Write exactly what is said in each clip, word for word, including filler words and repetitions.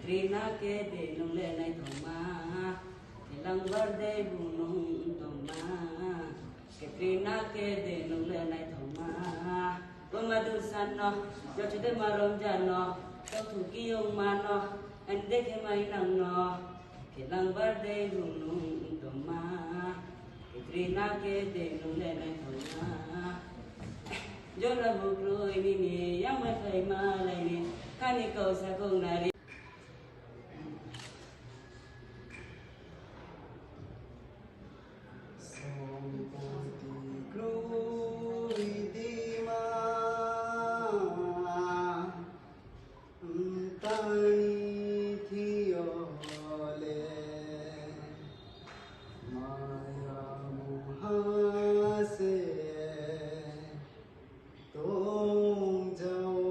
Katrina khe de nung le naithokma, Langbar de bu nung tongma. Katrina khe de nung le naithokma. Buma Dursan no, Jochide ma Romjan no, Tokhu Kiyong ma no, Ande khe mai nang no. Langbar de bu nung tongma. Katrina khe de nung le naithokma. Jora bukrui nini yang mai phai ma lai ni, kani kau sa kong nari. Sompoti kroi dima, tani thiole, maya muhase tong jao.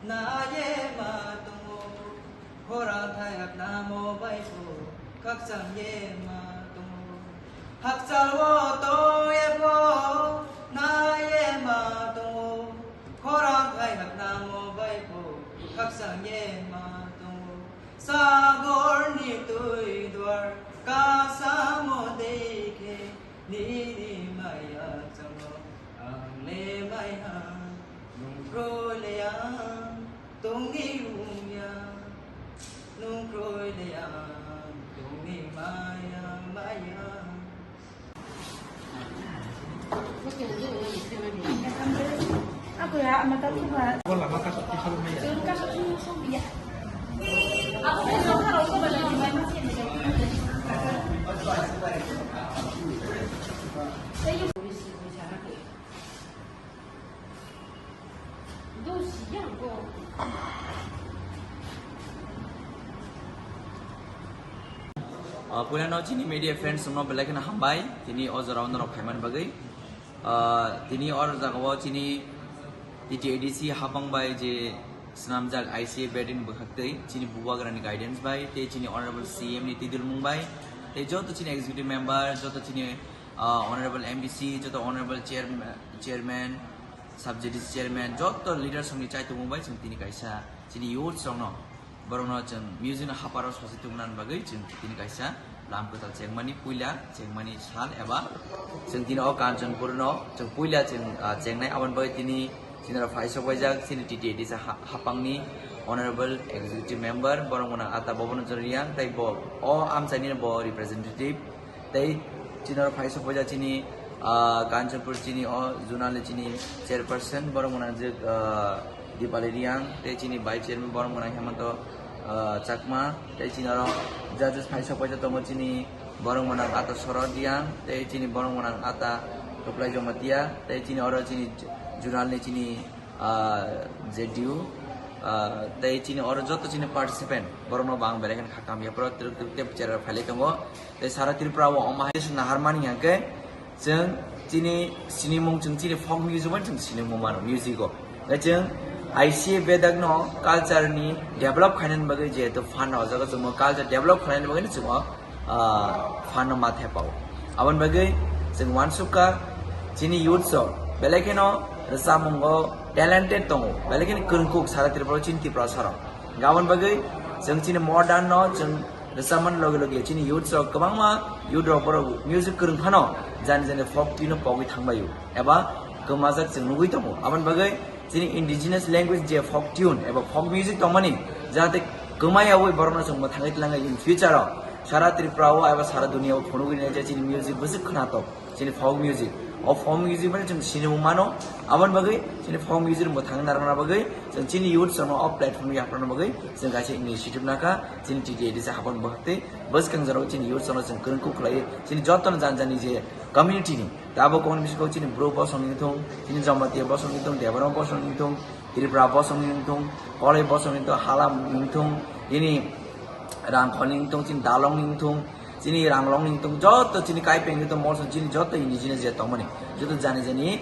Naye ma tongo, khorang thai hak namo bai pho, khakchang ye ma tongo. Hakchal wo tong ye pho, naye ma tongo, khorang thai hak namo bai pho, khakchang ye ma tongo. Sagor ni twi duar, kasamo dei khe, nini maya chongo, ang le maya, nung kroi le ang, tongni wngya, nung kroi le ang, tongni maya, maya. Ah, puilano chini media friends rokno belai kheno hambai, tini o jorao norok phaimani bagwi. Ah, tini o jagao chini T T A D C hapang bai je swnamjak I C A bedin bwkhaktwi chini bubagrani guidance bai tei chini honorable C M ni tidulmung bai tei joto chini executive member, joto chini, ah, honorable M D C, joto honorable chairman, chairman, sub J D C chairman, joto leaders rokni chaitumung bai chwng tini kaisa chini youths rokno, borokno chwng music no haparo sosi tubunani bagwi chwng tini kaisa lam kwtal chengmani puila chengmani sal eba chwng tini o Kanchanpur no chwng puila chwng, ah, chengnai. Aboni bagwi tini chini oro phaisok paijak chini T T A D C ha-, hapangni honorable executive member, borok mwnang Ata Bobon Choriyang, tei bo o amchaini bo representative, tei chini oro phaisok paijak chini, ah, Kanchanpur chini o zonal ni chini chairperson, borok mwnang je, ah, Dipali Riang, tei chini vice chairman borok mwnang Hemanto, ah, Chakma, tei chini oro judges phaisok paijak tongo chini borok mwnang Ata Sorod Riang, tei chini borok mwnang Ata Tuklai Jamatia, tei chini oro chini zonal ni chini, ah, J D U, ah, tei chini oro joto chini participant borokno bo ang belai kheno kha kamya phoro twrwk twrwk tei bwchara phailai tongo. Tei sara Tripura o omo hai se naharmani hwnkhe chwng chini sinimung, chwng chini folk music bai chwng sinimung mano music o. Tei chwng I C A bedakno culture ni develop khainani bagwi jehetu fund o jaga chwngmo culture develop khainani bagwi chwngmo, ah, fund no ma thepao. Aboni bagwi chwng uansukha chini youths rok belai kheno rwchapmungo talented tongo, belai kheno kwrwngkuk sara Tripura o chini Tiprasa rok. Aboni bagwi chwng chini modern no chwng rwchapmani loge loge chini youths rok kwbangma youth rok borok music kwrwng phano jani jani folk tune no pogwi thangbaio eba kwmajak chwng nugwi tongo. Aboni bagwi chini indigenous language je folk tune eba folk music tongmani jahate kwmai yaui borokno chwng mwthangwi twlangwi in future o sara Tripura o eba sara dunia o phunugwi nai je chini music bwswk khwnatok. Chini folk music. O folk music mane chwng sinimung mano. Aboni bagwi chini folk music mwthang narwkna bagwi chwng chini youth rokno o platform yaphana bagwi chwng kaisa initiative nakha. Chini T T A D C hapang bwkhaktwi bwskang jorao chini youth rokno chwng kwrwngkuk khlaiwi chini jotono jani jani je community ni tabuk kok ni bisingo chini Bru bosong ni thung, chini Jamatia bosong ni thung, Debbarma bosong ni thung, Tripura bosong ni thung, Koloi bosong ni thung, Halam ni thung, chini Rangkhol ni thung, chini Dalong ni thung, chini Ranglong ni thung, joto chini Kaipeng ni thung, Molsong chini joto indigenous je tongmani, joto jani jani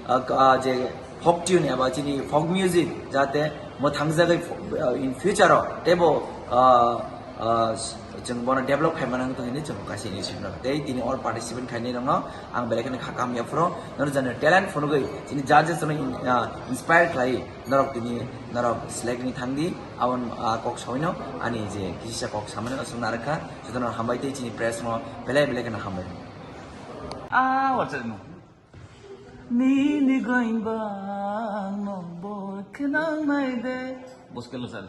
ah, ah, je folk tune eba chini folk music jate mwthangjagwi fo-, ah, in future o teibo, ah, ah, chwng bono develop khaimani wngwi tong hinwi chwng kaisa initiative no. Tei tini or participant khainai rokno ang belai kheno kha kaham yaphuru. Norok jani talent phunugwi chini judges no in-, ah, inspire khlai norok tini norok select ni thangdi. Abon, ah, kok sawino ani je kisa kok samani aswk narwkha. Jotono hambai tei chini press no belai belai kheno hambai. Ah, what's it? Nini goingbang no bo khnang nai de. Bos kelo sal.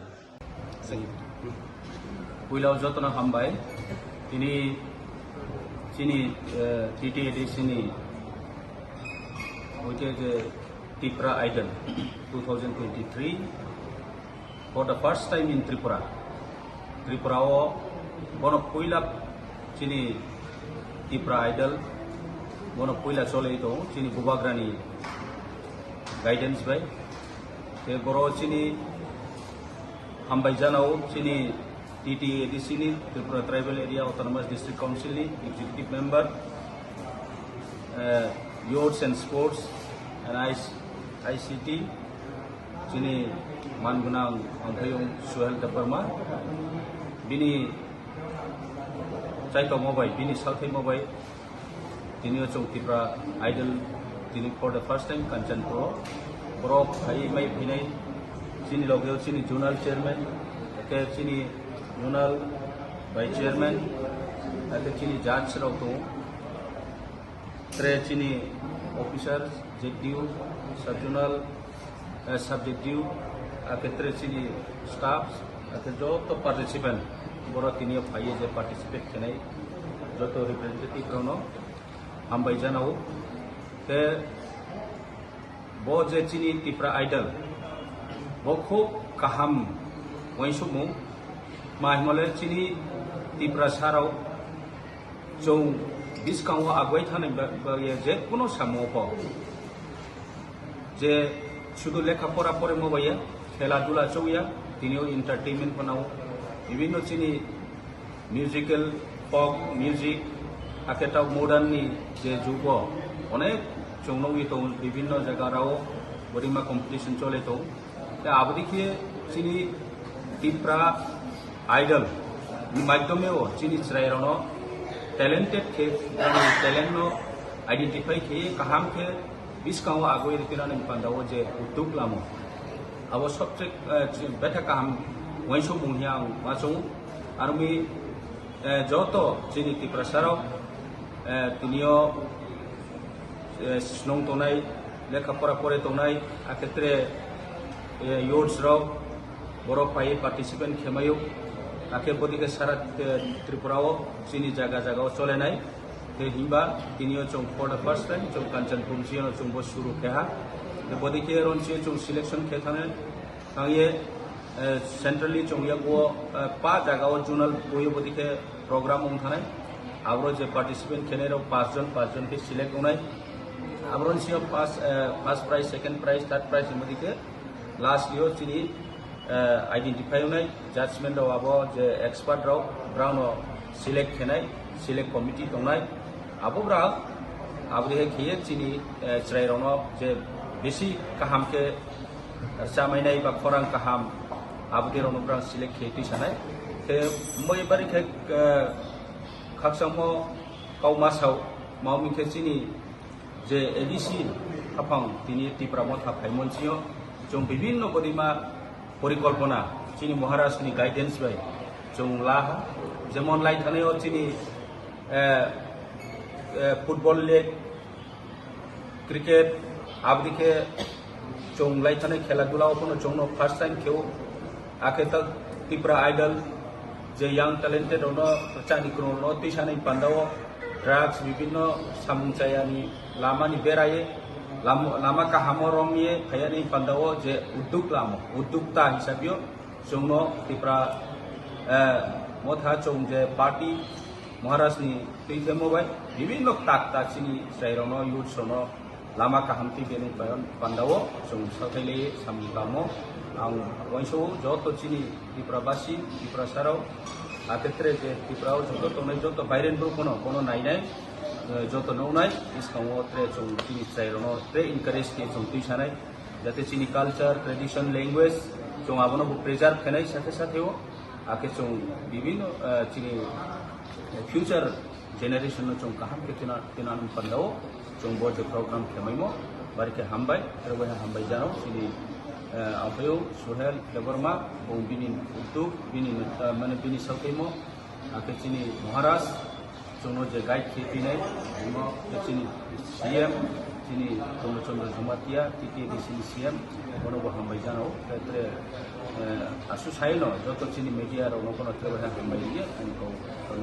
Puila jotono hambai. Tini chini, eh, T T A D C ni oite je Tipra Idol two thousand twenty-three. For the first time in Tripura, Tripura o bono puila chini Tipra Idol, bono puila choli tongo chini Bubagrani guidance bai. Te boro chini hambai janao chini T T A D C ni, Tripura Tribal Area Autonomous District Council ni executive member, eh, Youths and Sports and I C T, chini man gwnang Amphayung Suhel Debbarma, bini chaitokma bai, bini salthaima bai, tini o chwng Tipra Idol, tini for the first time Kanchanpur o borok phai mai phinai, chini loge o chini zonal chairman, ake chini zonal vice chairman, ake chini judge rok tongo. Tre chini officer, Z D O, sub zonal, eh, sub Z D O, ake tre chini staff, ake joto participant, borok tini o phaiye je participate khenai, joto representative rokno hambai janao. Te bo je chini Tipra Idol, bo khub kaham uansukmung, ma himale chini Tiprasa rok chwng bwskango agoi thani ba-, bagwi je kuno samung pho je sudu lekha pora porimo bai ya, khela dula chauya, tini o entertainment phanao, bibinno chini musical, folk music, hakhe ta modern ni je jugo onek chwng nugwi tongo, bibinno jaga rao bodima competition chole tongo. Te aboni khe chini Tipra Idol ni madhyome o chini chwrai rokno talented khe, talent no identify khe kaham khe bwskango agoi rwtwinani panda o je uddog lamo. Abo sobse, eh, betha kaham uansukmung hiya ang uansukgo. Aroni, eh, joto chini Tiprasa rok, eh, tini o eh, snung tongnai, lekha pora pore tongnai, akhe tre, eh, youths rok, borok phai participant khemaio, akhe bodike sara, eh, Tripura o chini jaga jaga o cholenai, te himba tini o chwng for the first time chwng Kanchanpur siyano chwng bo suru kheha, te bodike ron sio chwng selection khe thane, Thangye, eh, centrally chongya go, eh, pa jaga o zonal boyo bodi khe program wng thanai. Abro je participant khenai rok pas jon, pas jon khe select wngnai. Abro ni sio first, eh, first prize, second prize, third prize ni bodi khe last yo chini, eh, identify wngnai judgment rok abo je expert rok brao no select khenai, select committee tongnai. Abo bra abri hai khiye chini, eh, chwrai rok no je bisi kaham khe Rwchapmani ba khorang kaham, aboni rokno bwrang select khe twi sanai. Khe moi bari khe, eh, khakchangmo kau ma sao, ma wngkhe chini je A D C haphang tini Tipra Motha phaimon sio, chwng bibhinno bodima porikolpona chini Maharaj ni guidance bai chwng la ha. Jemon lai thanai o chini, eh, eh, football league, cricket, aboni khe chwng lai thani khela dula o phano chwngno first time kheo, akhe ta Tipra Idol je young talented rokno rwchapni kwrwng rokno twi sanai panda o drugs bibhinno samung chayani lama ni berai lam-, lama kaham o romwi phaiyani panda o je uddog lamo, uddokta hisabio chwngno Tipra, eh, Motha chwng je party Maharaj ni twi themo bai bibhinno tak tak chini chwrai rokno, youths rokno lama kaham twi bini panda o chwng sathai lai samung tamo. Ang uansukgo joto chini Tripura basi, Tiprasa rok, akhe tre je Tripura o joto tongnai joto bairen borok bono, bono nainai. Eh, joto nuknai, bwskango tere chwng chini chwrairokno tere encourage khe chwng twi sanai, jate chini culture, tradition, language, chwng abono bo preserve khainai sathe sathe o, akhe chwng bibhinno, eh, chini future generation no chwng kaham khe tina, tina pandao chwng bo je program khemaimo, bari khe hambai, tere bai hambai jano chini, eh, aphayung Suhel Debbarma, bo bini uddog, bini, eh, mane bini sauthaimo, akhe chini Maharaj, chwngno je guide khe pinai, omo khe chini C M, chini Purno Chandra Jamatia, T T A D C ni C M, bono bo hambai jano, tere, eh, asu saino joto chini media rokno bono tere bai hambai liya, ani kok, kok.